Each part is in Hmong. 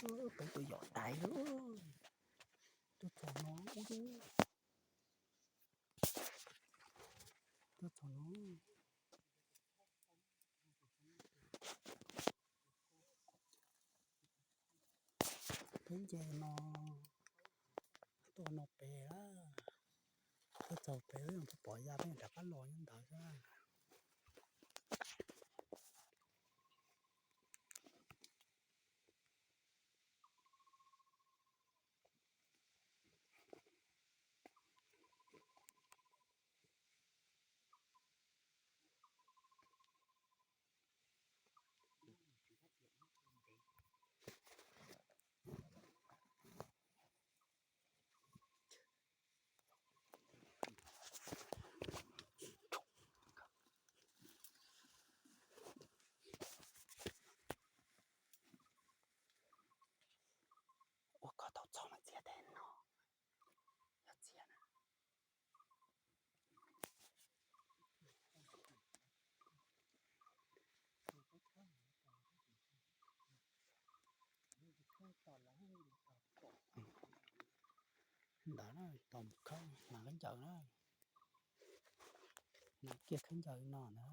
Peb tus yom dais lawm. Tuaj txog no ub, tuaj txog no. Peb nce no, tuaj no pem, tuaj txog pem peb pom ya peb rov qab los nyob ntawd xwb. Ua koj tau txog mas txiav tej no, yog txiav na. Ntawd na, tos mus khawb hnav khaub ncaws na, hnav kiag khaub ncaws no na.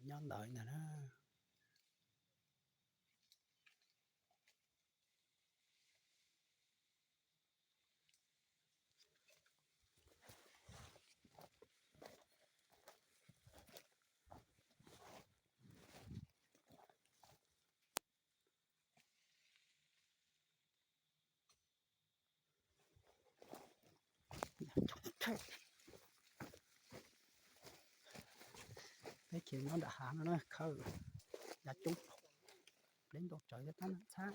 Nyob ntawd ntag na. Peb ces nyob nram hav no na, khawb yav coob, deb ntau tsawv thiab tab ntxhab.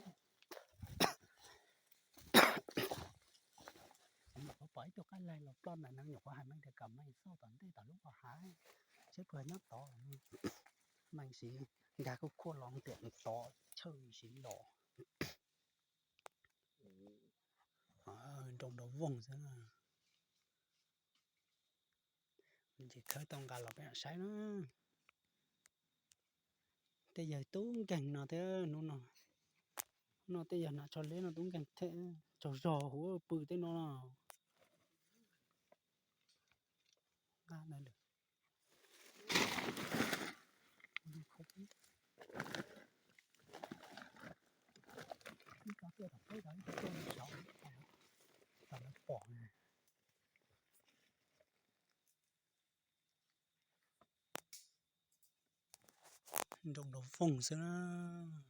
Nyuam qhuav pom ib tug qab laig los ploj ntawm no, nyuam qhuav hais Meej tias kom Meej xauj tom ntej tom lub hav seb puas nyob tod. Meej siv nkag khuj khuaj los tias tod, tshawj siv los. Nroo nroo voog xwb na. Ces khawb tau nqa los peb mam saib na. Tej yawg tub nkeeg no thiab hnub no, hnub no tej yawg hnav tsho leb no tub nkeeg thiab, tsaug zog huv pw tej no. Nqa na lawm. Ib co tuaj tom peb, ib co tuaj saud, tom lawv pom na. Nroo nroo voog xwb na.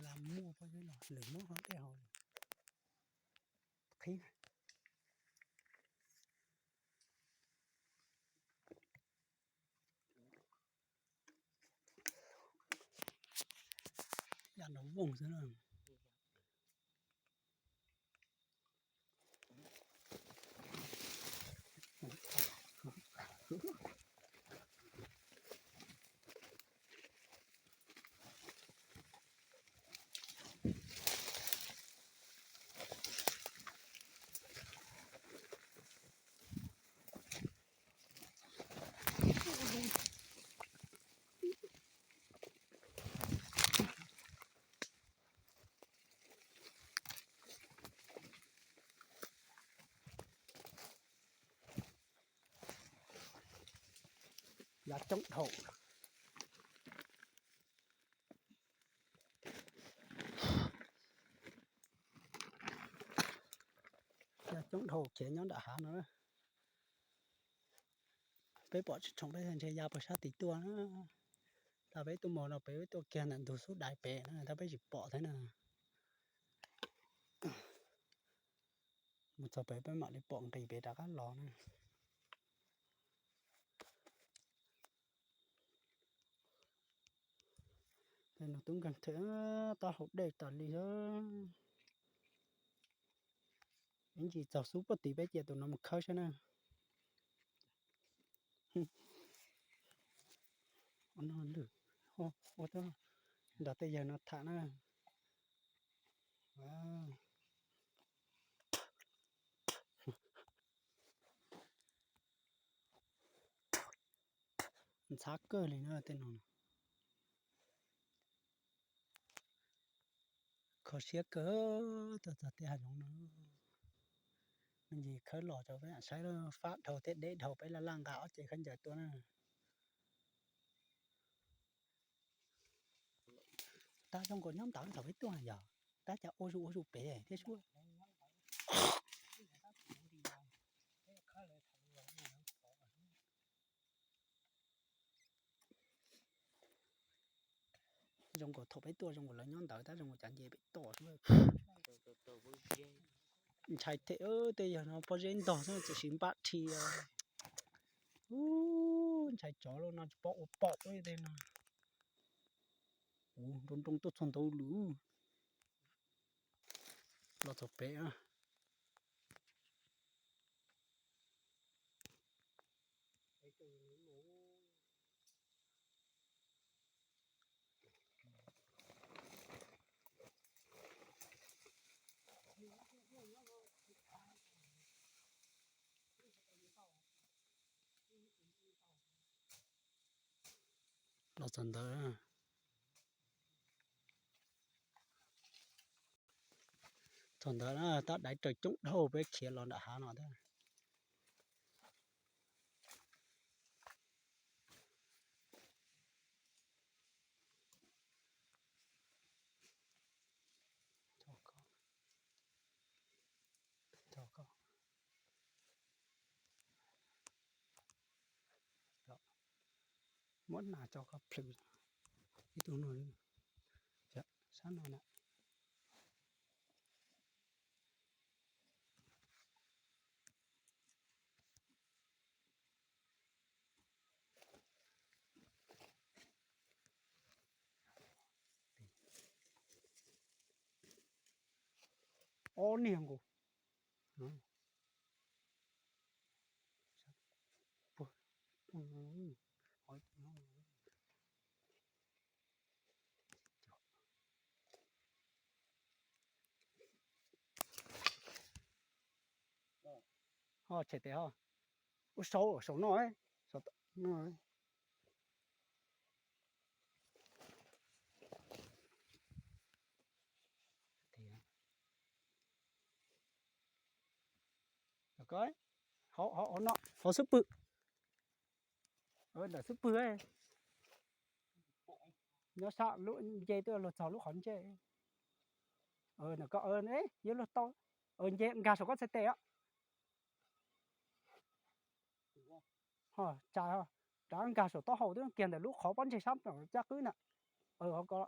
Lam muaj pob zeb los lwm muab hov dej haus qhib. Yam nroo voog xwb na. Yav coob dhau. Yav coob dhau khiav nyob nram hav no. Peb pom tsis tshoom peb ntshe ya puag sab tid tuaj na. Thaum peb tuaj mus no peb tuaj kiag ntawm ntug xub dais pem na, thaum peb tsis pom thiab na. Mus txog pem peb mam li pom nqis pem rov qab los na. Tej no tub nkeeg thiab, taub hau dej tas li. Ib ntsis txog xub puag tid peb cia tus no mus khawb saib na. Ua no lwm, ua nrog tej yawg no tham na. Ntxhab kawg li na tej no. Kho siab kawg tuaj txog tej hav zoov no. Me ntsis khawb los rau peb saib, fab dhau thiab deb dhau peb laj laj nqa ob ce khaub ncaws tuaj na. Tab zoo nkaus nyob ntawd thaum peb tuaj yog, tab cas ua zuj ua zus pem thiab sub. Zoo nkaus thaum peb tuaj zoo nkaus lawv nyob ntawd tab zoo nkaus cov nce pem toj xwb. Ntshai thiab, tej yawg no pob zeb ntog xwb txawm siv npab rhi. Ub, ntshai tsov los no tsis paub ua pom tej no. Ub, nroo nroo tuaj txog ntawd lawm. Los txog pem. Los txog ntawd, txog ntawd na, tab daiv raws coob dhau peb khiav los nram hav no thiab. Muab nas tso koj plhws ib tug no, sab no na. Ob niag nkaus. Ho tshem tes ho. Ua saum, saum no, saum no. Hauv, hauv no, hauv xub pwg. Ntawm xub pwg. Nyob sab lub nce tuaj luag txog lub qhov ntsej. Ntawm ko, yuav luag tau. Nce nkag saum koj txhais tes. Ho tsa, rov nkag saum taub hau twb kiag ntawm lub qhov pob ntseg sab caj qwb na. Hauv ko.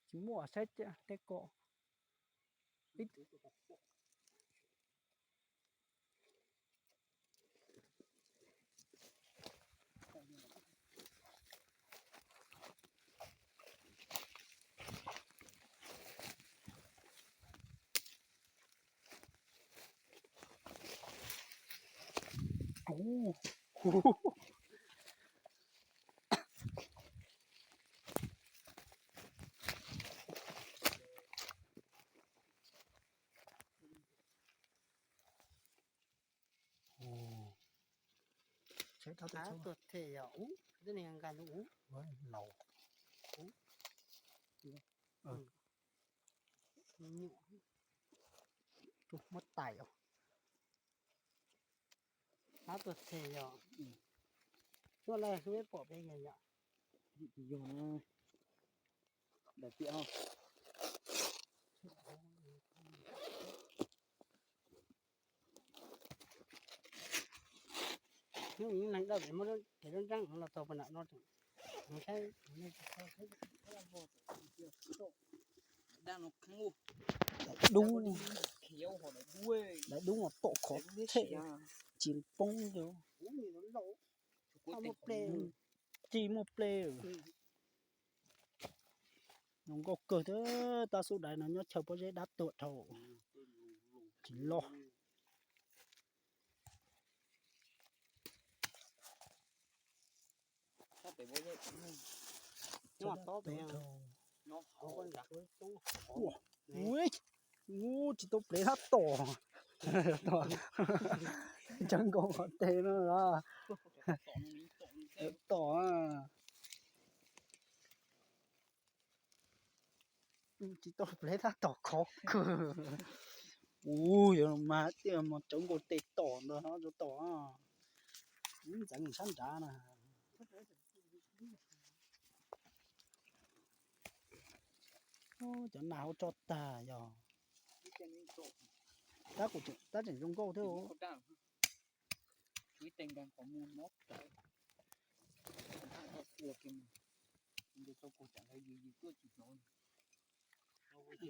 Tsis muaj saib tej ko. Tuag them yog ub, twb ne nkag ntawm ub. Laus. Nyuam. Muab tais os. Hab tuag them yog. Suab lawm xwb peb pom peb yog yom. Yog na. Daim tiam ho. Hnub ib leeg dab pem muab cov roob nreeb no los tau pem nram no, saib. Dab no dub, daim dub no tom khov tshej, tsis poob li. Txij muaj ple, zoo nkauj kawg thiab. Tab xub daiv no nyob chaw pob zeb dab tuag dhau, tsis loj. Ua, ua tsis tau plev tab tom, tom, ntseeg nkaus qhov teg no los tom. Tsis tau plev tab tom khov kawg. Ua, yuav mas tias mos cawv nkaus tes tom ntawd no rau tom. Ntxeev sab nrad na. Cov nas hauv tso tag yog. Tab kuv, tab tseem zoo nkauj thiab.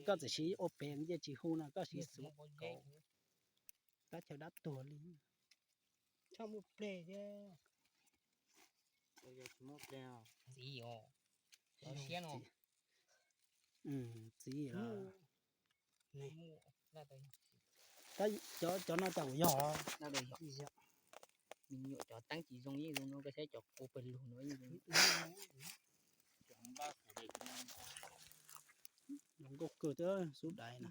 Koj txawm siv ua pem yeej tsis hu no, koj siv xuv kauv. Tab chaw dab tuag li. Txhob muaj ple thiab. Txiv os, siab no. Txiv os. Cov no cas kuv yog. Me nyuam cov teeb tsis zoo yeej zoo no, koj saib cov kua pawg lug no yeej zoo. Zoo nkauj kawg thiab xub daiv na.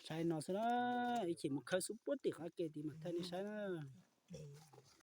Saib no xwb na, ib chim mus khawb xub puag tim qab ke tid mas thaij nej saib na.